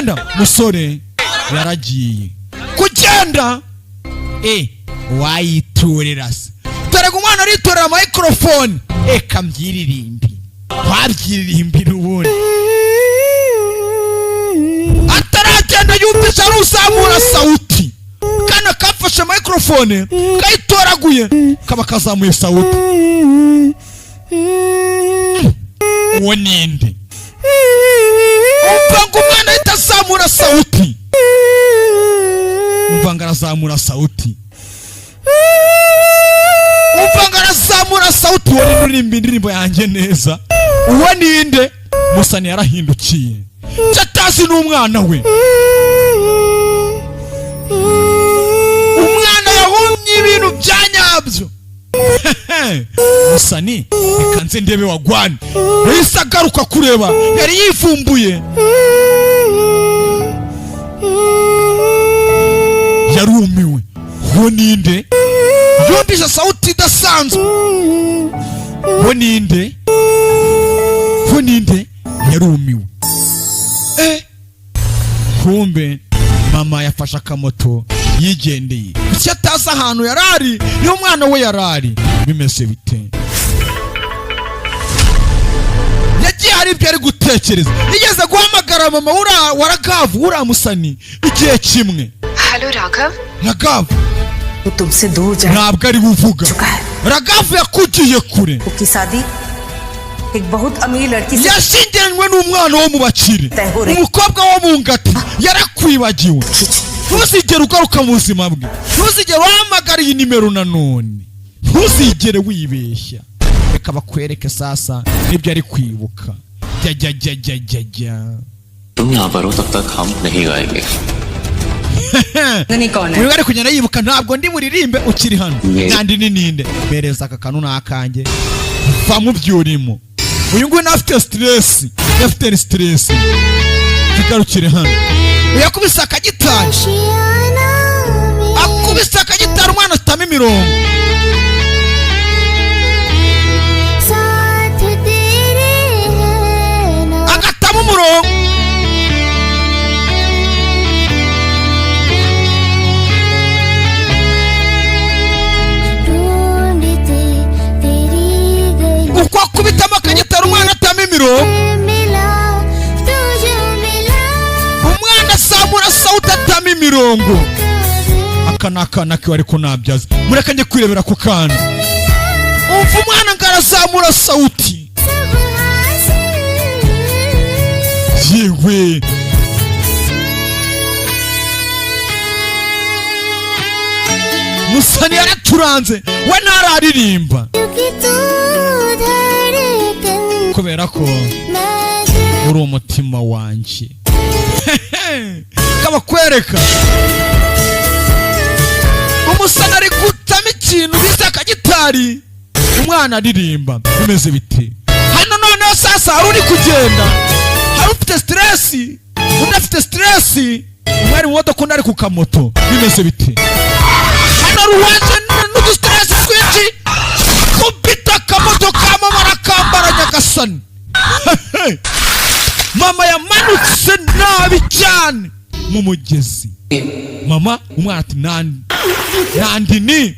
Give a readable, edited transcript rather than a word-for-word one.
Kugenda musore yaragiye kugenda, wayiturira se? Dore ngo umwana aritorera microphone. Eka mbyiririmbi, wabyiririmbira ubundi. Ataragenda yumvise ari uzamura sauti. Kana kafashe microphone kayitoraguye, kaba kazamuye sauti. Uwo ninde? Umva ngo umwana ahita azamura sauti. Umva ngo arazamura sauti, umva ngo arazamura sauti. Uwo ninde uririmba indirimbo yanjye neza? Uwo ninde? Musani yarahindukiye, icyo atazi n'umwana we. Umwana yahumye ibintu bya nyabyo. Musani, reka nze ndebe wagwane. Yahise agaruka kureba, yari yivumbuye, yarumiwe. Uwo ninde? Yumvise sauti idasanzwe. Uwo ninde? Uwo ninde? Yarumiwe. Kumbe mama yafashe akamoto yigendeye. Icyo atazi, ahantu yari ari niho umwana we yari ari. Bimeze bite? Yagiye hari ibyo ari gutekereza. Yigeze guhamagara mama ura wa Ragavu, uriya musani, igihe kimwe. Hello Raghav. Ragavu. वो तुमसे दूर जा Ntabwo ari buvuga. चुका है। Ragavu yakugiye kure. उसकी शादी एक बहुत अमीर लड़की से Yashyingiranywe n'umwana wo mu bakire, umukobwa wo mu ngati. Yarakwibagiwe. Ntuzigere ugaruka mu buzima bwe, ntuzigere uhamagara iyi nimero nanone, ntuzigere wibeshya. Reka bakwereke sasa nibyo ari kwibuka. Jya jya jya jya jya jya. तुम यहाँ पर हो तब तक हम नहीं गाएंगे। नहीं, कौन है? Uyu ari kugenda yibuka. Ntabwo ndi buririmbe ukiri hano. Yes. Nandi ni ninde? Mpereza aka kantu, ni akanjye. Va mu byo urimo. Uyu nguyu nawe afite stress, afite stress. Tugarukire hano. Yakubise akagitari, akubise akagitari, umwana atama imirongo. साथ तेरे है ना। Agatama umurongo. ढूंढते तेरी गली Uko akubitamo akagitari, umwana atama imirongo. मिला तुझे मिला। Umwana azamura sauti, atama imirongo. Aka ni akana kiwe, ariko nabyaza. Mureke njye kwirebera ku kana. Umva umwana ngo arazamura sauti. सब हासिल। Yewe, musani yaraturanze, we ntararirimba. क्योंकि तू धड़कन Kubera ko मैं uri umutima wanjye. Kabakwereka umusani ari gutama ikintu bise akagitari, umwana aririmba. Bimeze bite hano noneho sasa? Hari uri kugenda, hari ufite stress, undi afite stress. Umwe ari mu modoka, undi ari ku kamoto. Bimeze bite hano? Ruwaje n'udustress twinshi, kubita akamoto ka mama, arakambara. Nyagasani, mama yamanutse nabi cyane mu mugezi. Mama, umwana ati nandi nandi ni